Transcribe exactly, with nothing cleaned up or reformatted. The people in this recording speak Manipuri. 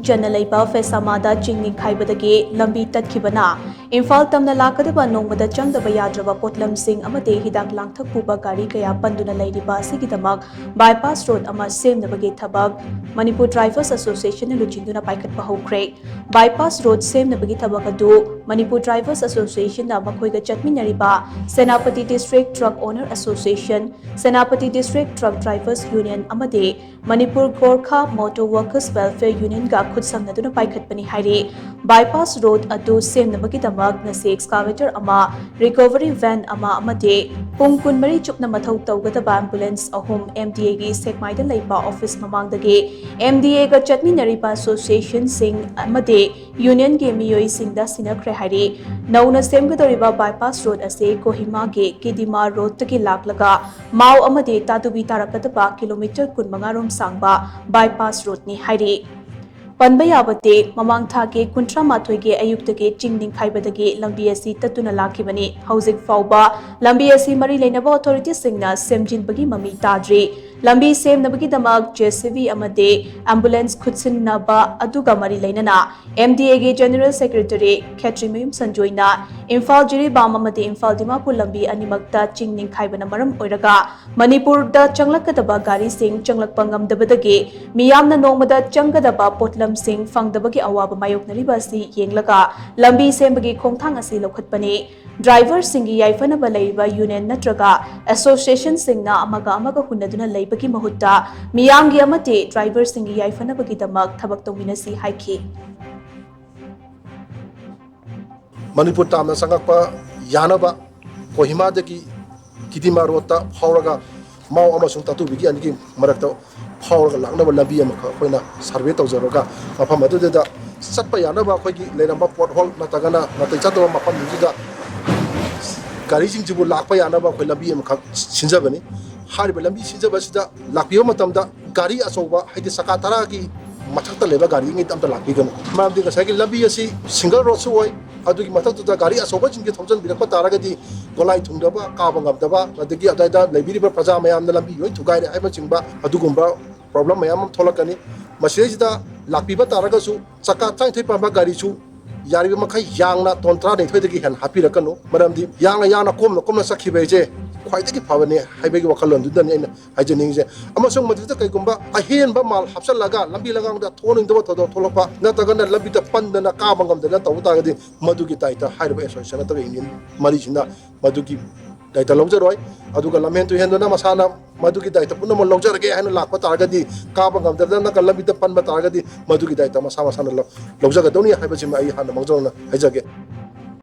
ꯆꯟꯅ ꯂꯩꯕ ꯐꯦꯁꯥꯃꯥꯗ ꯆꯤꯡ ꯅꯤꯡꯈꯥꯏꯕꯗꯒꯤ ꯂꯝꯕꯤ ꯇꯠꯈꯤꯕꯅ ꯏꯝꯐꯥꯜ ꯇꯝꯅ ꯂꯥꯛꯀꯗꯕ ꯅꯣꯡꯃꯗ ꯆꯪꯗꯕ ꯌꯥꯗ꯭ꯔꯕ ꯄꯣꯠꯂꯝꯁꯤꯡ ꯑꯃꯗꯤ ꯍꯤꯗꯥꯛ ꯂꯥꯡꯊꯛ ꯄꯨꯕ ꯒꯥꯔꯤ ꯀꯌꯥ ꯄꯟꯗꯨꯅ ꯂꯩꯔꯤꯕ ꯑꯁꯤꯒꯤꯗꯃꯛ ꯕꯥꯏꯄꯥꯁ ꯔꯣꯗ ꯑꯃ ꯁꯦꯝꯅꯕꯒꯤ ꯊꯕꯛ ꯃꯅꯤꯄꯨꯔ ꯗ꯭ꯔꯥꯏꯚꯔꯁ ꯑꯦꯁꯣꯁꯤꯌꯦꯁꯟꯅ ꯂꯨꯆꯤꯡꯗꯨꯅ ꯄꯥꯏꯈꯠꯄ ꯍꯧꯈ꯭ꯔꯦ꯫ ꯕꯥꯏꯄꯥꯁ ꯔꯣꯗ ꯁꯦꯝꯅꯕꯒꯤ ꯊꯕꯛ ꯑꯗꯨ ꯃꯅꯤꯄꯨꯔ ꯗ꯭ꯔꯥꯏꯚꯔꯁ ꯑꯦꯁꯣꯁꯤꯌꯦꯁꯟꯅ ꯃꯈꯣꯏꯒ ꯆꯠꯃꯤꯟꯅꯔꯤꯕ Senapati district truck owner association, Senapati district truck drivers union ꯑꯃꯗꯤ Manipur Gorkha motor workers welfare ꯌꯨꯅꯤꯌꯟꯒ ꯈꯨꯠꯁꯝꯅꯗꯨꯅ ꯄꯥꯏꯈꯠꯄꯅꯤ ꯍꯥꯏꯔꯤ꯫ ꯕꯥꯏꯄꯥꯁ ꯔꯣꯗ ꯑꯗꯨ ꯁꯦꯝꯅꯕꯒꯤꯗꯃꯛ ꯉꯁꯤ ꯑꯦꯛꯁꯀꯥꯚꯦꯇꯔ ꯑꯃ, ꯔꯤꯀꯣꯚꯔꯤ ꯚꯦꯟ ꯑꯃ ꯑꯃꯗꯤ ꯄꯨꯡ ꯀꯨꯟꯃꯔꯤ ꯆꯨꯞꯅ ꯃꯊꯧ ꯇꯧꯒꯗꯕ ꯑꯦꯝꯕꯨꯂꯦꯟꯁ ꯑꯍꯨꯝ ꯑꯦꯝ ꯗꯤ ꯑꯦꯒꯤ ꯁꯦꯛꯃꯥꯏꯗ ꯂꯩꯕ ꯑꯣꯐꯤꯁ ꯃꯃꯥꯡꯗꯒꯤ ꯑꯦꯝ ꯗꯤ ꯑꯦꯒ ꯆꯠꯃꯤꯟꯅꯔꯤꯕ ꯑꯦꯁꯣꯁꯤꯌꯦꯁꯟꯁꯤꯡ ꯑꯃꯗꯤ ꯌꯨꯅꯤꯌꯟꯒꯤ ꯃꯤꯑꯣꯏꯁꯤꯡꯗ ꯁꯤꯟꯅꯈ꯭ꯔꯦ ꯍꯥꯏꯔꯤ꯫ ꯅꯧꯅ ꯁꯦꯝꯒꯗꯧꯔꯤꯕ ꯕꯥꯏꯄꯥꯁ ꯔꯣꯗ ꯑꯁꯤ ꯀꯣꯍꯤꯃꯥꯒꯤ ꯀꯤꯗꯤꯃꯥ ꯔꯣꯗꯇꯒꯤ ꯂꯥꯛꯂꯒ ꯃꯥꯎ ꯑꯃꯗꯤ ꯇꯥꯗꯨꯕꯤ ꯇꯥꯔꯛꯀꯗꯕ ꯀꯤꯂꯣꯃꯤꯇꯔ ꯀꯨꯟꯃꯉꯥ ꯔꯣꯝ ꯁꯥꯡꯕ ꯕꯥꯏꯄꯥꯁ ꯔꯣꯗꯅꯤ ꯍꯥꯏꯔꯤ꯫ ꯄꯟꯕ ꯌꯥꯕꯗꯤ, ꯃꯃꯥꯡ ꯊꯥꯒꯤ ꯀꯨꯟꯊ꯭ꯔꯥ ꯃꯥꯊꯣꯏꯒꯤ ꯑꯌꯨꯛꯇꯒꯤ ꯆꯤꯡ ꯅꯤꯡꯈꯥꯏꯕꯗꯒꯤ ꯂꯝꯕꯤ ꯑꯁꯤ ꯇꯠꯇꯨꯅ ꯂꯥꯛꯈꯤꯕꯅꯤ꯫ ꯍꯧꯖꯤꯛ ꯐꯥꯎꯕ ꯂꯝꯕꯤ ꯑꯁꯤ ꯃꯔꯤ ꯂꯩꯅꯕ ꯑꯣꯊꯣꯔꯤꯇꯤꯁꯤꯡꯅ ꯁꯦꯝꯖꯤꯟꯕꯒꯤ ꯃꯃꯤ ꯇꯥꯗ꯭ꯔꯤ꯫ ꯂꯝꯕꯤ ꯁꯦꯝꯅꯕꯒꯤꯗꯃꯛ ꯖꯦ ꯁꯤ ꯕꯤ ꯑꯃꯗꯤ ꯑꯦꯝꯕꯨꯂꯦꯟꯁ ꯈꯨꯠꯁꯤꯟꯅꯕ ꯑꯗꯨꯒ ꯃꯔꯤ ꯂꯩꯅꯅ ꯑꯦꯝ ꯗꯤ ꯑꯦꯒꯤ ꯖꯦꯅꯔꯦꯜ ꯁꯦꯀ꯭ꯔꯦꯇꯔꯤ ꯈꯦꯇ꯭ꯔꯤꯃꯌꯨꯝ ꯁꯟꯖꯣꯏꯅ ꯏꯝꯐꯥꯜ ꯖꯤꯔꯤꯕꯥꯝ ꯑꯃꯗꯤ ꯏꯝꯐꯥꯜ ꯗꯤꯃꯥꯄꯨꯔ ꯂꯝꯕꯤ ꯑꯅꯤꯃꯛꯇ ꯆꯤꯡ ꯅꯤꯡꯈꯥꯏꯕꯅ ꯃꯔꯝ ꯑꯣꯏꯔꯒ ꯃꯅꯤꯄꯨꯔꯗ ꯆꯪꯂꯛꯀꯗꯕ ꯒꯥꯔꯤꯁꯤꯡ ꯆꯪꯂꯛꯄ ꯉꯝꯗꯕꯗꯒꯤ ꯃꯤꯌꯥꯝꯅ ꯅꯣꯡꯃꯗ ꯆꯪꯒꯗꯕ ꯄꯣꯠꯂꯝꯁꯤꯡ ꯐꯪꯗꯕꯒꯤ ꯑꯋꯥꯕ ꯃꯥꯌꯣꯛꯅꯔꯤꯕ ꯑꯁꯤ ꯌꯦꯡꯂꯒ ꯂꯝꯕꯤ ꯁꯦꯝꯕꯒꯤ ꯈꯣꯡꯊꯥꯡ ꯑꯁꯤ ꯂꯧꯈꯠꯄꯅꯤ꯫ ꯗ꯭ꯔꯥꯏꯚꯔꯁꯤꯡꯒꯤ ꯌꯥꯏꯐꯅꯕ ꯂꯩꯔꯤꯕ ꯌꯨꯅꯤꯌꯟ ꯅꯠꯇ꯭ꯔꯒ ꯑꯦꯁꯣꯁꯤꯌꯦꯁꯟꯁꯤꯡꯅ ꯑꯃꯒ ꯑꯃꯒ ꯍꯨꯟꯅꯗꯨꯅ ꯂꯩꯕꯒꯤ ꯃꯍꯨꯠꯇ ꯃꯤꯌꯥꯝꯒꯤ ꯑꯃꯗꯤ ꯗ꯭ꯔꯥꯏꯚꯔꯁꯤꯡꯒꯤ ꯌꯥꯏꯐꯅꯕꯒꯤꯗꯃꯛ ꯊꯕꯛ ꯇꯧꯃꯤꯟꯅꯁꯤ ꯍꯥꯏꯈꯤ꯫ ꯃꯅꯤꯄꯨꯔ ꯇꯥꯝꯅ ꯆꯪꯉꯛꯄ ꯌꯥꯅꯕ ꯀꯣꯍꯤꯃꯥꯗꯒꯤ ꯀꯤꯗꯤꯃꯥ ꯔꯣꯗꯇ ꯐꯥꯎꯔꯒ ꯃꯥꯎ ꯑꯃꯁꯨꯡ ꯇꯥꯇꯨꯕꯤꯒꯤ ꯑꯅꯤꯒꯤ ꯃꯔꯛꯇ ꯐꯥꯎꯔꯒ ꯂꯥꯛꯅꯕ ꯂꯝꯕꯤ ꯑꯃꯈꯛ ꯑꯩꯈꯣꯏꯅ ꯁꯔꯚꯦ ꯇꯧꯖꯔꯒ ꯃꯐꯝ ꯑꯗꯨꯗꯨꯗ ꯆꯠꯄ ꯌꯥꯅꯕ ꯑꯩꯈꯣꯏꯒꯤ ꯂꯩꯔꯝꯕ ꯄꯣꯠ ꯍꯣꯜ ꯅꯠꯇ꯭ꯔꯒꯅ ꯅꯥꯇꯩ ꯆꯥꯗꯕ ꯃꯐꯝꯁꯤꯡꯁꯤꯗ ꯒꯥꯔꯤꯁꯤꯡꯁꯤꯕꯨ ꯂꯥꯛꯄ ꯌꯥꯅꯕ ꯑꯩꯈꯣꯏ ꯂꯝꯕꯤ ꯑꯃꯈꯛ ꯁꯤꯟꯖꯕꯅꯤ꯫ ꯍꯥꯏꯔꯤꯕ ꯂꯝꯕꯤ ꯁꯤꯟꯖꯕꯁꯤꯗ ꯂꯥꯛꯄꯤꯕ ꯃꯇꯝꯗ ꯒꯥꯔꯤ ꯑꯆꯧꯕ, ꯍꯥꯏꯗꯤ ꯆꯀꯥ ꯇꯔꯥꯒꯤ ꯃꯊꯛꯇ ꯂꯩꯕ ꯒꯥꯔꯤꯉꯩꯗ ꯑꯝꯇ ꯂꯥꯛꯄꯤꯒꯅꯨ꯫ ꯃꯔꯝꯗꯤ ꯉꯁꯥꯏꯒꯤ ꯂꯝꯕꯤ ꯑꯁꯤ ꯁꯤꯡꯒꯜ ꯔꯣꯗꯁꯨ ꯑꯣꯏ, ꯑꯗꯨꯒꯤ ꯃꯊꯛꯇꯨꯗ ꯒꯥꯔꯤ ꯑꯆꯧꯕꯁꯤꯡꯁꯦ ꯊꯧꯖꯤꯟꯕꯤꯔꯛꯄ ꯇꯥꯔꯒꯗꯤ ꯒꯣꯂꯥꯏ ꯊꯨꯡꯗꯕ, ꯀꯥꯕ ꯉꯝꯗꯕ, ꯑꯗꯒꯤ ꯑꯗꯨꯋꯥꯏꯗ ꯂꯩꯕꯤꯔꯤꯕ ꯄ꯭ꯔꯖꯥ ꯃꯌꯥꯝꯅ ꯂꯝꯕꯤ ꯂꯣꯏ ꯊꯨꯒꯥꯏꯔꯦ ꯍꯥꯏꯕꯅꯆꯤꯡꯕ ꯑꯗꯨꯒꯨꯝꯕ ꯄ꯭ꯔꯣꯕ꯭ꯂꯦꯝ ꯃꯌꯥꯝ ꯑꯃ ꯊꯣꯛꯂꯛꯀꯅꯤ꯫ ꯃꯁꯤꯗꯩꯁꯤꯗ ꯂꯥꯛꯄꯤꯕ ꯇꯥꯔꯒꯁꯨ ꯆꯀꯥ ꯇꯔꯥꯅꯤꯊꯣꯏ ꯄꯥꯟꯕ ꯒꯥꯔꯤꯁꯨ ꯌꯥꯔꯤꯕ ꯃꯈꯩ ꯌꯥꯡꯅ ꯇꯣꯟ ꯇꯔꯥꯅꯤꯊꯣꯏꯗꯒꯤ ꯍꯦꯟꯅ ꯍꯥꯞꯄꯤꯔꯛꯀꯅꯨ꯫ ꯃꯔꯝꯗꯤ ꯌꯥꯡꯅ ꯌꯥꯡꯅ ꯀꯣꯝꯅ ꯀꯣꯝꯅ ꯆꯠꯈꯤꯕ ꯍꯥꯏꯁꯦ ꯈ꯭ꯋꯥꯏꯗꯒꯤ ꯐꯕꯅꯤ ꯍꯥꯏꯕꯒꯤ ꯋꯥꯈꯜꯂꯣꯟꯗꯨꯗꯅꯤ ꯑꯩꯅ ꯍꯥꯏꯖꯅꯤꯡꯉꯤꯁꯦ꯫ ꯑꯃꯁꯨꯡ ꯃꯗꯨꯗ ꯀꯩꯒꯨꯝꯕ ꯑꯍꯦꯟꯕ ꯃꯥꯜ ꯍꯥꯞꯆꯜꯂꯒ ꯂꯝꯕꯤ ꯂꯝꯒꯥꯡꯗ ꯊꯣꯛꯍꯟꯅꯤꯡꯗꯕ ꯊꯧꯗꯣꯛ ꯊꯣꯛꯂꯛꯄ ꯅꯠꯇ꯭ꯔꯒꯅ ꯂꯝꯕꯤꯗ ꯄꯟꯗꯅ ꯀꯥꯕ ꯉꯝꯗꯅ ꯇꯧꯕ ꯇꯥꯔꯒꯗꯤ ꯃꯗꯨꯒꯤ ꯗꯥꯏꯇ ꯍꯥꯏꯔꯤꯕ ꯑꯦꯁꯣꯁꯤꯌꯦꯁꯟ ꯅꯠꯇ꯭ꯔꯒ ꯌꯨꯅꯤꯌꯟ ꯃꯔꯤꯁꯤꯅ ꯃꯗꯨꯒꯤ ꯗꯥꯏꯇ ꯂꯧꯖꯔꯣꯏ꯫ ꯑꯗꯨꯒ ꯂꯝꯍꯦꯟ ꯇꯨꯍꯦꯟꯗꯨꯅ ꯃꯁꯥꯅ ꯃꯗꯨꯒꯤ ꯗꯥꯏꯇ ꯄꯨꯝꯅꯃꯛ ꯂꯧꯖꯔꯒꯦ ꯍꯥꯏꯅ ꯂꯥꯛꯄ ꯇꯥꯔꯒꯗꯤ, ꯀꯥꯕ ꯉꯝꯗꯕꯗ ꯅꯠꯇ꯭ꯔꯒ ꯂꯝꯕꯤꯗ ꯄꯟꯕ ꯇꯥꯔꯒꯗꯤ ꯃꯗꯨꯒꯤ ꯗꯥꯏꯇ ꯃꯁꯥ ꯃꯁꯥꯅ ꯂꯧ-, ꯂꯧꯖꯒꯗꯧꯅꯤ ꯍꯥꯏꯕꯁꯤꯃ ꯑꯩ ꯍꯥꯟꯅ ꯃꯥꯡꯖꯧꯅꯅ ꯍꯥꯏꯖꯒꯦ꯫